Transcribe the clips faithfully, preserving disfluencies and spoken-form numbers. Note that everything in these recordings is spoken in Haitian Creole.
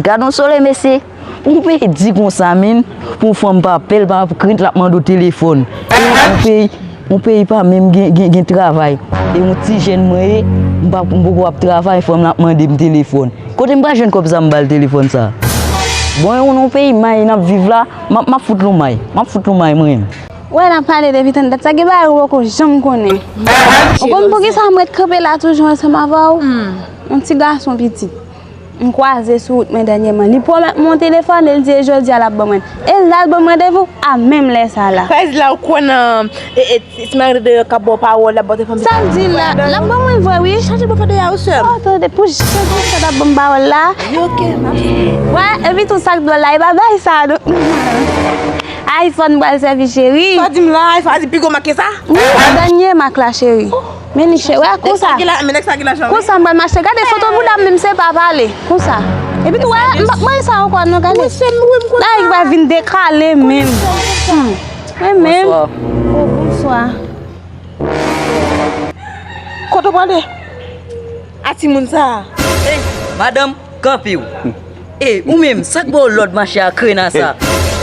Gad yon solèy, mesye. Pou yon peyi di konsa, menm, pou yon fanm pa pè l, pa ap krent, l ap mande w telefòn. Yon peyi, yon peyi pa menm gen, gen, gen travay. E yon ti jèn mwen ye, m pa, m poko ap travay, fanm nan ap mande m telefòn. Kote m pral jwenn kòb sa m ba l telefòn sa? Bon, e yon, yon peyi may n ap viv la, m ap, m ap fout lomay. M ap fout lomay mwen. Wè, n ap pale depi tann dat, sa gen bagay ou poko janm konnen. Ou konn poukisa m ret kanpe la toujou ansanm avè w? Yon ti gason pitit. M kwaze sou wout mwen dènyèman. Li pwomèt mwen yon telefòn e l di e jodi a l ap ban mwen. E l al ban m randevou a menm lè sa la. Sa vle di la ou kwè nan e, e, ti, ti malgre deyò k ap ba w pawòl, l ap ba w telefòn. Sa l di la, l ap ban mwen vre wi. Chanje bò fè deyò ou sè m. Oh, tande, pou chanje sa l ap ban m pawòl la. Wi, oke, m ap swiv. Wè, epi tou sa k dwòl la, e pa bay sa non. iPhone pral sèvi cheri. Sa w di m la, iPhone, sa di pi gwo mak ke sa? Wi, dènye mak la cheri. Men li chè, wè, konsa. Konsa m pral mache. Gade foto bouda m menm, se pa pale. Konsa. Epi tou, wè, m p ap manje sa ankò non, gade. Bagay ki pral vin dekale menm. Hmm. Mwen menm. Bonswa. Oh, bonswa. Kote w prale? A timoun sa a. Ey, madanm, kanpe w. Ey, ou menm, sa k ba w lòd mache a krena sa?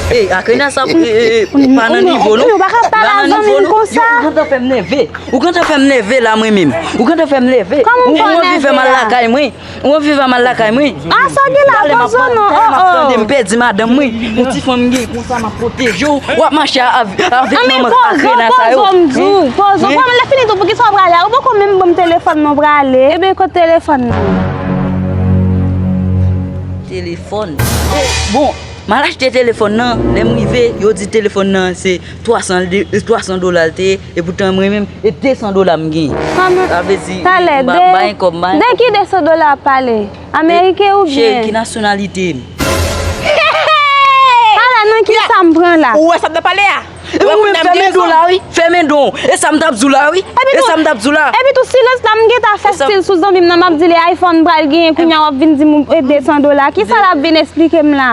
Ey, a krena sa, e, e, e, pa nan nivo nou. Ou pa ka pale a zanmi m konsa. Ou gentan fè m nève. Ou gentan fè m nève la mwen menm. Ou gentan fè m nève. Ou anvi fè mal lakay mwen. Ou anvi fè mal lakay mwen. A sa w gen la, poze w non. Oh, oh. M pèdi madanm mwen. Yon ti fanm gen konsa m ap pwoteje w. W ap mache avèk manman a krena sa yo. Poze w, poze w. Kòman lè fini tou, poukisa w prale a? Ou poko menm ban m telefòn nan w prale. Ebyen, kote telefòn nan? Telefòn. Bon, m al achte telefòn nan. Lè m rive, yo di telefòn nan se twa san, twa san dola l te ye. Epoutan mwen menm, e de san dola m genyen. Sa vle di, m pa gen kòb, m pa gen kòb. De ki de san dola w ap pale? Ameriken oubyen? Cheri, ki nasyonalite m? Pale non, ki sa m pran la? Ou wè sa m t ap pale a? Ou wè kounye a m gen rezon. Fèmen do la wi, fèmen do. E sa m t ap di w la wi. E sa m t ap di w la. Epi tou silans la m gentan fè stil sou zanmi m nan, m ap di li iPhone pral genyen, kounye a w ap vin di m e de san dola. Ki sa l ap vin eksplike m la?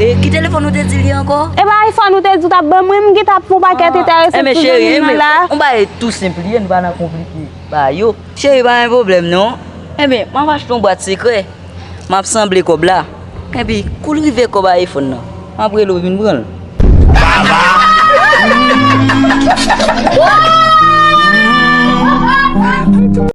E ki telefòn ou te di li ankò? E pa iPhone ou te di w t ap ban mwen, m gentan ap fè yon pakèt enterese sou zanmi m nan la. Yon bagay tou senp li ye, nou pa nan konplike bagay yo. Cheri, pa gen pwoblèm non. Ebyen, m ap achte yon bwat sekrè. M ap sanble kòb la. Epi, kou l rive kòb iPhone nan, m ap rele w vin pran l.